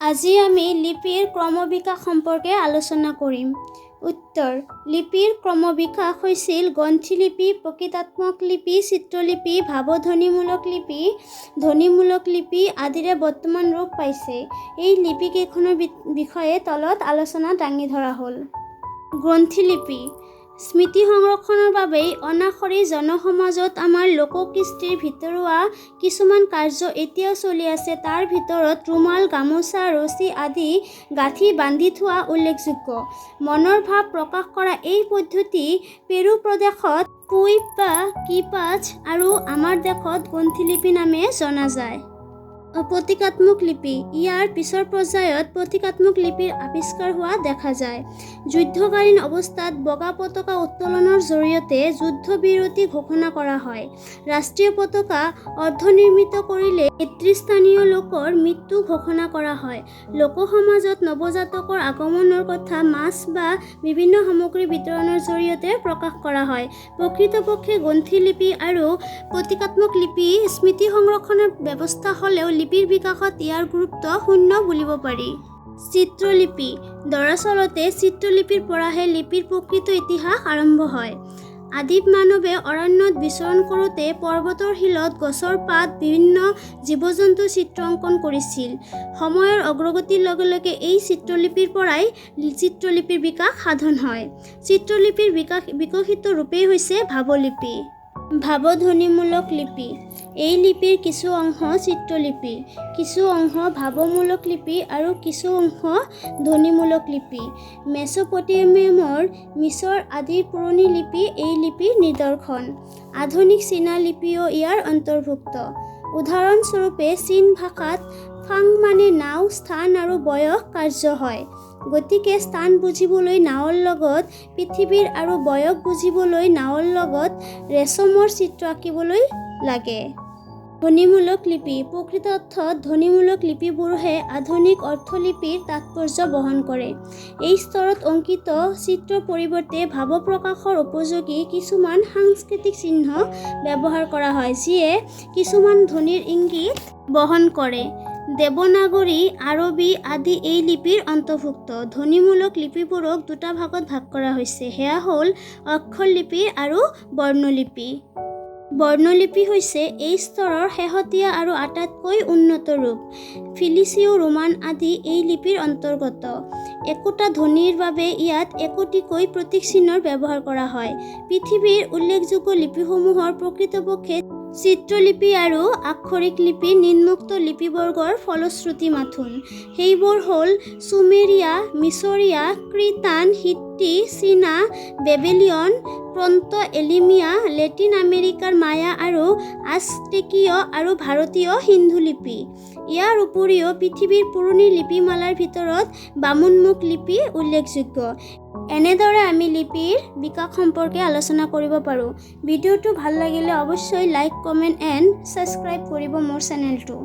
আজি আমি লিপিৰ ক্ৰমবিকাশ সম্পৰ্কে আলোচনা কৰিম। উত্তৰ: লিপিৰ ক্ৰমবিকাশ হৈছিল গ্ৰন্থিলিপি, প্ৰতীকাত্মক লিপি, চিত্ৰলিপি, ভাৱধ্বনিমূলক লিপি, ধ্বনিমূলক লিপি আদিৰে বৰ্তমান ৰূপ পাইছে। এই লিপিকেইখনৰ বিষয়ে তলত আলোচনা দাঙি ধৰা হ'ল। গ্ৰন্থিলিপি: স্মৃতি সংৰক্ষণৰ বাবেই অনাখৰী জনসমাজত আমাৰ লোককৃষ্টিৰ ভিতৰুৱা কিছুমান কাৰ্য এতিয়াও চলি আছে। তাৰ ভিতৰত ৰুমাল, গামোচা, ৰছী আদি গাঁঠি বান্ধি থোৱা উল্লেখযোগ্য। মনৰ ভাৱ প্ৰকাশ কৰা এই পদ্ধতি পেৰু প্ৰদেশত পুইপ বা কিপাচ আৰু আমাৰ দেশত গ্ৰন্থিলিপি নামে জনা যায়। প্ৰতীকাত্মক লিপি: ইয়াৰ পিছৰ পৰ্যায়ত প্ৰতীকাত্মক লিপিৰ আৱিষ্কাৰ হোৱা দেখা যায়। যুদ্ধকালীন অৱস্থাত বগা পতাকা উত্তোলনৰ জৰিয়তে যুদ্ধবিৰতি ঘোষণা কৰা হয়। ৰাষ্ট্ৰীয় পতাকা অৰ্ধনিৰ্মিত কৰিলে নেতৃস্থানীয় লোকৰ মৃত্যু ঘোষণা কৰা হয়। লোকসমাজত নৱজাতকৰ আগমনৰ কথা মাছ বা বিভিন্ন সামগ্ৰী বিতৰণৰ জৰিয়তে প্ৰকাশ কৰা হয়। প্ৰকৃতপক্ষে গ্ৰন্থিলিপি আৰু প্ৰতীকাত্মক লিপি স্মৃতি সংৰক্ষণৰ ব্যৱস্থা হ'লেও লিপিৰ বিকাশত ইয়াৰ গুৰুত্ব শূন্য বুলিব পাৰি। চিত্ৰলিপি: দৰাচলতে চিত্ৰলিপিৰ পৰাহে লিপিৰ প্ৰকৃত ইতিহাস আৰম্ভ হয়। আদিম মানৱে অৰণ্যত বিচৰণ কৰোঁতে পৰ্বতৰ শিলত গছৰ পাত, বিভিন্ন জীৱ-জন্তুৰ চিত্ৰ অংকন কৰিছিল। সময়ৰ অগ্ৰগতিৰ লগে লগে এই চিত্ৰলিপিৰ পৰাই চিত্ৰলিপিৰ বিকাশ সাধন হয়। চিত্ৰলিপিৰ বিকশিত ৰূপেই হৈছে ভাৱলিপি। ভাৱধ্বনিমূলক লিপি: এই লিপিৰ কিছু অংশ চিত্ৰলিপি, কিছু অংশ ভাৱমূলক লিপি আৰু কিছু অংশ ধ্বনিমূলক লিপি। মেছ'পটেমিয়াৰ, মিচৰ আদিৰ পুৰণি লিপি এই লিপিৰ নিদৰ্শন। আধুনিক চীনা লিপিও ইয়াৰ অন্তৰ্ভুক্ত। উদাহৰণস্বৰূপে চীন ভাষাত ফাং মানে নাও, স্থান আৰু বয়স কাৰ্য হয়। গতিকে স্থান বুজিবলৈ নাওৰ লগত পৃথিৱীৰ আৰু বয়স বুজিবলৈ নাওৰ লগত ৰেচমৰ চিত্ৰ আঁকিবলৈ লাগে। ধ্বনিমূলক লিপি: প্ৰকৃত অৰ্থত ধ্বনিমূলক লিপিবোৰেহে আধুনিক অৰ্থলিপিৰ তাৎপৰ্য বহন কৰে। এই স্তৰত অংকিত চিত্ৰৰ পৰিৱৰ্তে ভাৱপ্ৰকাশৰ উপযোগী কিছুমান সাংকেতিক চিহ্ন ব্যৱহাৰ কৰা হয়, যিয়ে কিছুমান ধ্বনিৰ ইংগিত বহন কৰে। দেৱনাগৰী, আৰবী আদি এই লিপিৰ অন্তৰ্ভুক্ত। ধ্বনিমূলক লিপিবোৰক দুটা ভাগত ভাগ কৰা হৈছে, সেয়া হ'ল অক্ষৰলিপি আৰু বৰ্ণলিপি। বৰ্ণলিপি হৈছে এই স্তৰৰ শেহতীয়া আৰু আটাইতকৈ উন্নত ৰূপ। ফিনিচীয়, ৰোমান আদি এই লিপিৰ অন্তৰ্গত। একোটা ধ্বনিৰ বাবে ইয়াত একোটিকৈ প্ৰতীক চিহ্নৰ ব্যৱহাৰ কৰা হয়। পৃথিৱীৰ উল্লেখযোগ্য লিপিসমূহ প্ৰকৃতপক্ষে চিত্ৰলিপি আৰু আক্ষৰিক লিপিৰ নিম্নোক্ত লিপিবৰ্গৰ ফলশ্ৰুতি মাথোন। সেইবোৰ হ'ল চুমেৰীয়া, মিচৰীয়া, ক্ৰিটান, হিট্টি, চীনা, বেবিলনীয়, প্ৰ'ট'-এলিমীয়, লেটিন আমেৰিকাৰ মায়া আৰু আজটেকীয় আৰু ভাৰতীয় সিন্ধুলিপি। ইয়াৰ উপৰিও পৃথিৱীৰ পুৰণি লিপিমালাৰ ভিতৰত বামুণমুখ লিপি উল্লেখযোগ্য। এনেদৰে আমি লিপিৰ বিকাশ সম্পৰ্কে আলোচনা কৰিব পাৰোঁ। ভিডিঅ'টো ভাল লাগিলে অৱশ্যই লাইক, কমেণ্ট এণ্ড ছাবস্ক্ৰাইব কৰিব মোৰ চেনেলটো।